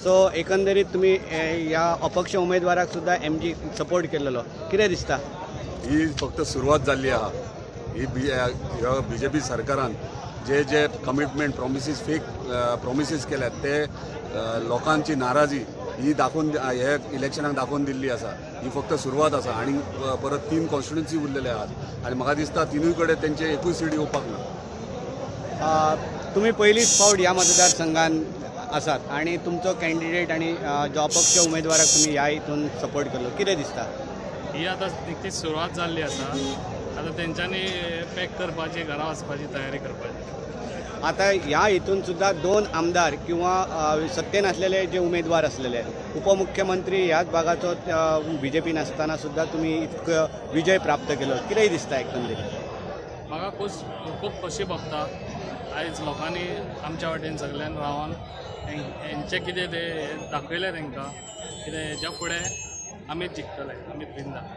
So एकंदरीत तुमी ह्या अपक्ष उमेदवाराक सुद्दां एमजी सपोर्ट केलेलो, कितें दिसता? ही फक्त सुरवात जाल्ली आहा. ही बी ह्या बीजेपी सरकारान जे जे कमिटमेंट, प्रॉमिसीस, फेक प्रॉमिसीस केल्यात, ते लोकांची नाराजी ही दाखोवन हे इलेक्शनाक दाखोवन दिल्ली आसा. ही फक्त सुरवात आसा आनी परत तीन कॉन्स्टिट्युन्सी उरलेले आहात आनी म्हाका दिसता तिनूय कडेन तेंचे एकूय सीट येवपाक ना. तुमी पयलीच फावट ह्या मतदारसंघान आसात आनी तुमचो कॅन्डिडेट आनी जो अपक्ष उमेदवाराक तुमी ह्या हितून सपोर्ट केलो, कितें दिसता? ही आतां निकतीच सुरवात जाल्ली आसा. आतां तेंच्यांनी पॅक करपाची, घरा वचपाची तयारी करपाची. आता ह्या हितून सुद्दां दोन आमदार किंवा सत्तेन आसलेले जे उमेदवार आसलेले, उपमुख्यमंत्री ह्याच भागाचो बीजेपीन आसतना सुद्दां तुमी इतको विजय प्राप्त केलो, कितें दिसता एकंदरीत? म्हाका खूब खूब खोशी भोगता. आयज लोकांनी आमच्या वाटेन सगल्यान रावन हेंचें कितें तें दाखयलें तांकां कितें. हेज्या फुडें आमीच जिखतले, आमीच विन जातले.